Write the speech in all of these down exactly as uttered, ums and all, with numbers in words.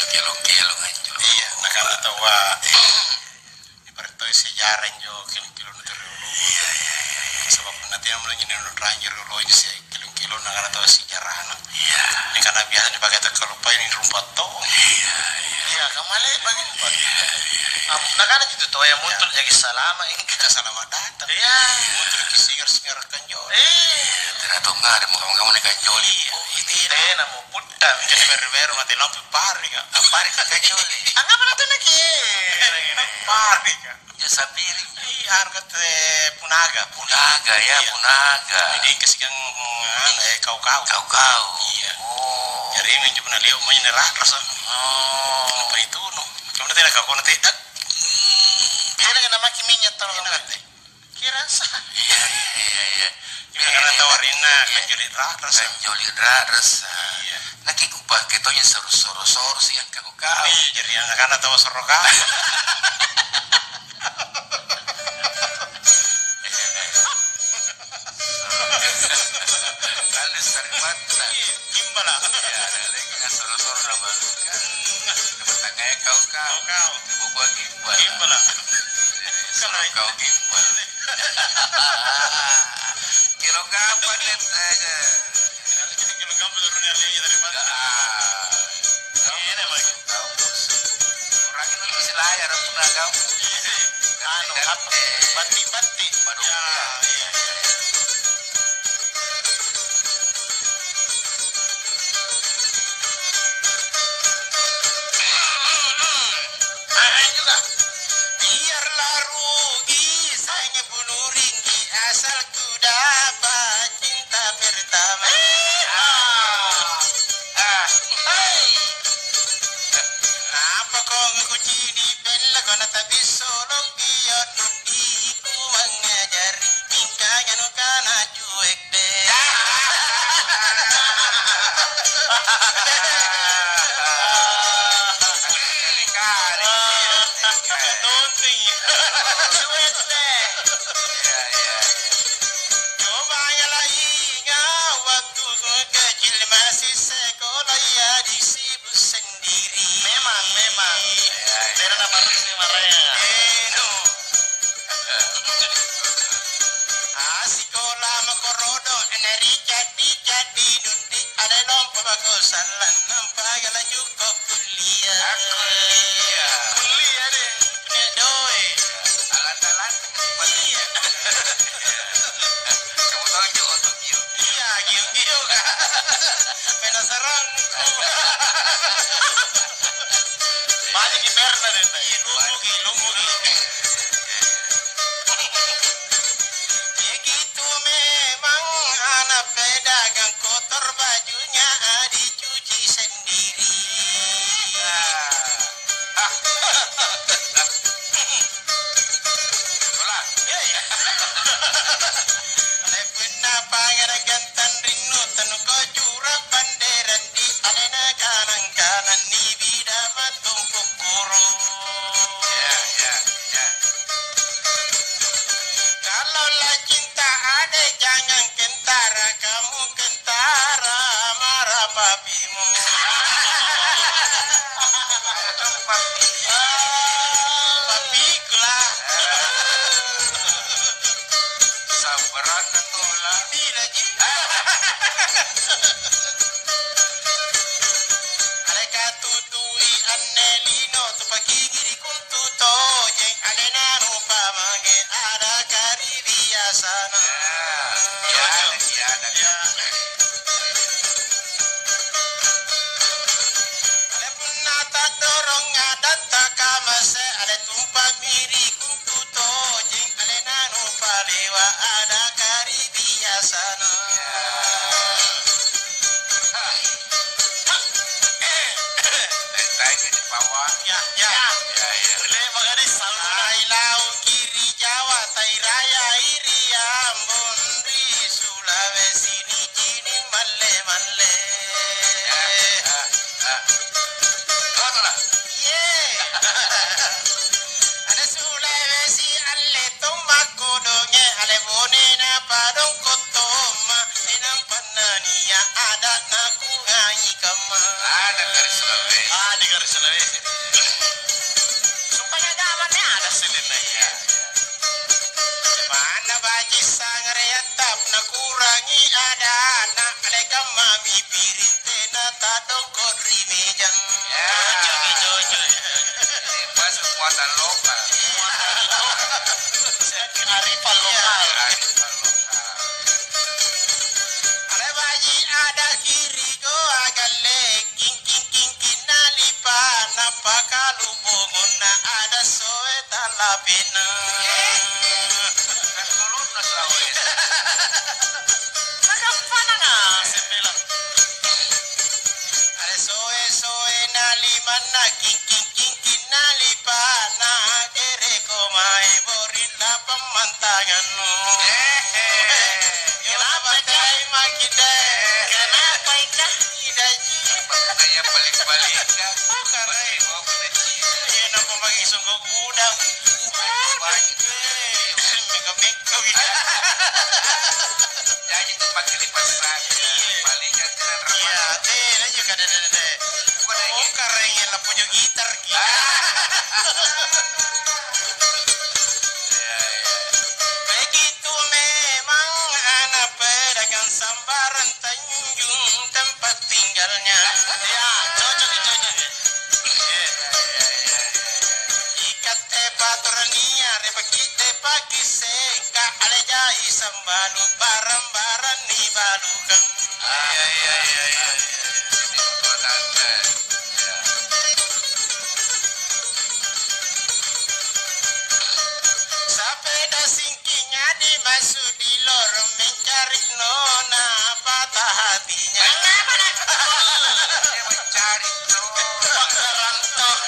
Kelong-kelong anjo. Iya, nakana taua, eh, ibarat toi sejarah injo kelong-kelong na tuli rioloa. Iya, iya, iya. Saba' punna tena mo njo nino raja rioloa injo se-, kelong-kelong nakana taua sejarahna. Iya. Nakana biasa nipake takkaluppai ni rumpa to. Iya, iya. Iya, kamale bagi. Iya, iya, iya. Am-, nakana itu toa yang mutul jaki salama, eh. Ka salama datang. Iya. Mutul ki singar-singar kanjoli. Eh, tena tonga ada mau kamu-kamu ni kanjoli. Iya, oh, itu. Tena mo. Putta, mingka beru-beru mate lampu pari ka. Pari ka kacoli. Angapa na tena ki? Pari ka. Ya, sapiring. Ih, anu kate punaga. Punaga, ya, iya. Punaga. Jadi kesikang, anu, eh, kau-kau. Kau-kau. Iya. Oh. Jadi minjo punna leo mo nyene rasa. Oh. Apa itu, no? Kamu nanti nak kau nanti tak. Hmm. Tena kena maki minyak tolong. Tena kate. Kirasa. Iya, iya, iya, iya. Iya, karena tawarinna, iya. Kanjoli rarasa. Kanjoli rarasa. Iya. Naki kupake tonji soro-soro siang kau kau. Iya, jadi anak-anak tawa soro kau. Lalu sarimatta. Iya, gimbala. Iya, ada lagi yang soro-soro nama lu kan. Nama tangga kau kau. Kau kau. Buku gimbala. Gimbala. Kalau kau gimbal. Kilo gampang deh, aja. Kilo gampang turun yang lain daripada. Ah. Ini, Mas. Kau musuh. Orang itu masih layar, aku nggak tahu. Iya. Anu, apa? Batik-batik. Baru. Ya, iya, iya, iya. Biarlah rugi, saya bunuh ringgi, asal ku dapat cinta pertama. Ah, ah, hai. Apa kong kucini bella kona tapi solong iyo nundi ku mangajari, mingka nganu kana cuek deh. Kali. Cuek deh. Iya, iya. Coba ya lah ingat waktu kecil masih sekolah ya di Sibus sendiri. Memang, memang. Iya, iya. Tena na parisi maraenga. Eno. Ah, sikola mako rodo, na ri caddi-caddi nundi, ale lompo mako sallang, nampa gala jukko kuliah. Ah, kuliah. Kuliah deh. Nia doe. Alat-alat. Iya. Kamu tahu juga untuk giu. Iya, giu-giu. Penasaran. Banyak di Berna deh. Iya, lumpuki, lumpuki. Begitu memang anak pedagang kotor bajunya, ah, dicuci sendiri. Ah. Ah. Bola. Hei. Punna pangara gantang rinnu, tanuko jura panderan di alena kanang-kanang nibida mattung kukkuru. Ya, ya, ya. Kalau la cinta ada, jangan kentara, kamu kentara, marah papimu. Papi. Ah, papiku lah. Sabarang katola. Tidak, ji. Aleka tutui anne lino, tupakingiri kuntu tojeng, alena rupa mange ada kari biasana. Ya, ya, ya, ya. Ale punna tadorong adatta kamase, ale tumpa miri kuntu tojeng, alena nupalewa ada kari biasana. Le'baka disallo. Ai laungki ri Jawa, tai rayai ri Ambon, ri Sulawesi nicini' malle-malle. Iye. Ada Sulawesi alle tomma kodonge, ale bonena padongko tomma, enang panna nia' ada'na kungai kamma. Ada garis bawae. Ada garis Enak. Kan lolona Sulawesi. Nagampana ngaseng bela. Are soe-soe nalimanna kingking-kingking nalipa'na gereko mae borilla pammantangannu. Eh, eh. Kenapa, Cai, maki, deh? Kenapa, Ika? Ida, Ji. Apa kaya balik-baliknya? Oh, karena. Iya, nampa maki sungguh udang. Mega-mega gitu. Jadi tu pakai lipas saja. Iya. Paling kan keren. Iya, ramah. Teh, aja kada ada, deh. Bukan lagi. Oh, kareng yang lapunya gitar gitu. Ah. Iya, iya. Begitu memang anak pedagang sambaran Tanjung tempat tinggalnya. Ya, cocok, cocok. Ikatte paturania repaki depaki seka alejai sambalu barang-barang nibalukang. Iya, iya, iya, iya. Iya. Sapeda singkingnya dimasu di lorong mencari nona patah hatinya. Kenapa, Nak? Dia mencari nona. Pangkarang toh.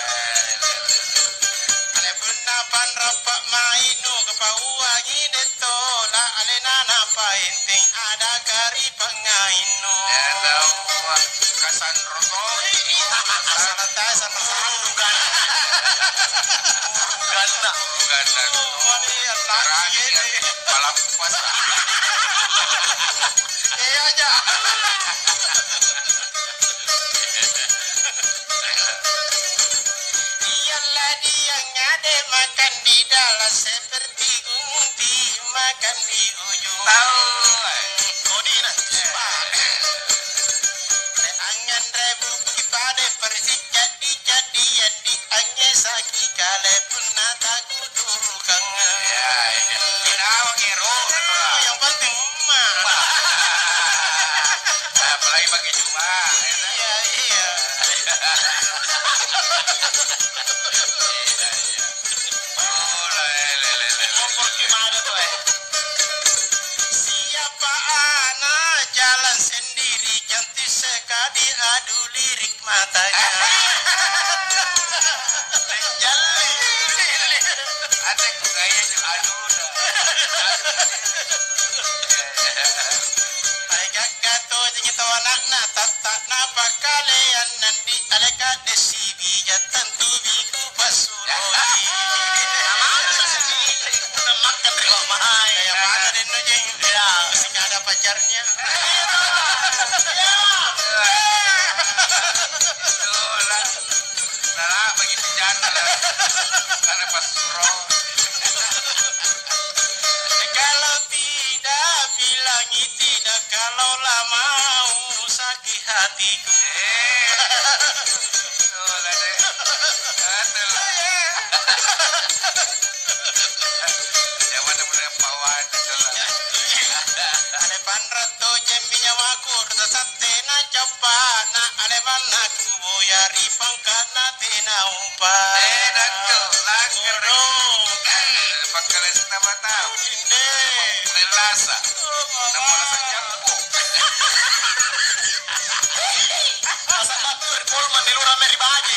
Ale punna panrappa mainu kapauangi dettola alena napaenteng ada kari pangainnu. Ya, tahu. Kasanro toi. Iya, santai, santai. Uruganna. Uruganna. Uruganna. Oh, iya, lagi. Palappas. Eh, aja. Iya, ladiang ada makan di dalam seperti gunting makan di ujung. Tahu, eh. Kodina. Eh. Angnganre buki pada persi caddi-caddiang di angnge saki kale punna takuturukang. Ya, ya. Ginawa gero. Yang penting emak. Apalagi pakai jubah. Iya, iya. Iya, iya. Oh, le, le, le, le. Ngomong gimana tuh, eh? Siapa anak jalan sendiri, cantik sekali, aduh, lirik matanya. Jalli. Ate ku gaya jo, aduh, dah. Ai gagga tojengi tau ana'na, tatta'na pakkaleang nandi aleka desi. Bija tantu biku passuroi. Punna makkatri mae. Kaya mata denno, Jeng. Iya. Masih ada pacarnya. Iya. Itulah. Nah, begitu janda lah. Karena passuroi. Kalau tidak, bilangi tidak, kalau lah mau sakit hatiku. Eh. Tuh, lah, deh. Aduh. Siapa temennya Pak Wadi, tuh, lah. Ale panra tojemmi nyawaku, rasa tena cappa'na, ale manna kuboya ri pangka'na tena umpa. Eh, dattu, langkara. Waduh. Eh, pangkala sitama tau. Inde. Lellasa. Oh, mama. Lellasa jampo. Masa batu ri Polman di lurang ri Baji.